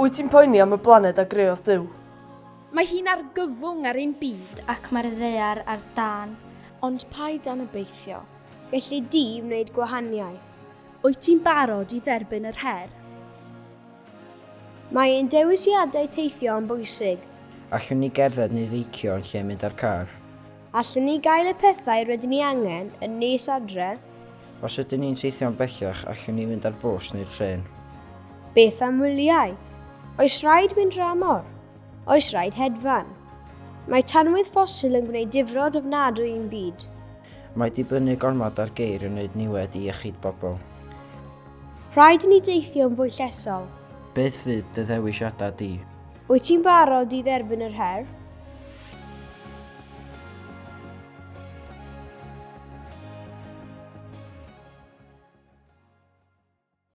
Wyt ti'n poeni am y blaned a greodd Duw? Mae hi'n argyfwng ar ein byd. Ac mae'r ddaear ar dân. Ond paid anobeithio. Gelli di wneud gwahaniaeth. Wyt ti'n barod i dderbyn yr her? Mae ein dewisiadau teithio yn bwysig. Allwn ni gerdded neu feicio yn lle mynd â'r car? Allwn ni gael y pethau rydyn ni angen yn nes adre? Os ydyn ni'n teithio'n bellach, allwn ni fynd ar bws neu'r trên? Beth am wyliau? Oes rhaid mynd dramor? Oes rhaid hedfan? Mae tanwydd ffosil yn gwneud difrod ofnadwy i'n byd. Mae dibynnu gormod ar geir yn gwneud niwed i iechyd bobl. Rhaid i ni deithio'n fwy llesol. Beth fydd dy ddewisiadau di? Wyt ti'n barod i dderbyn yr her?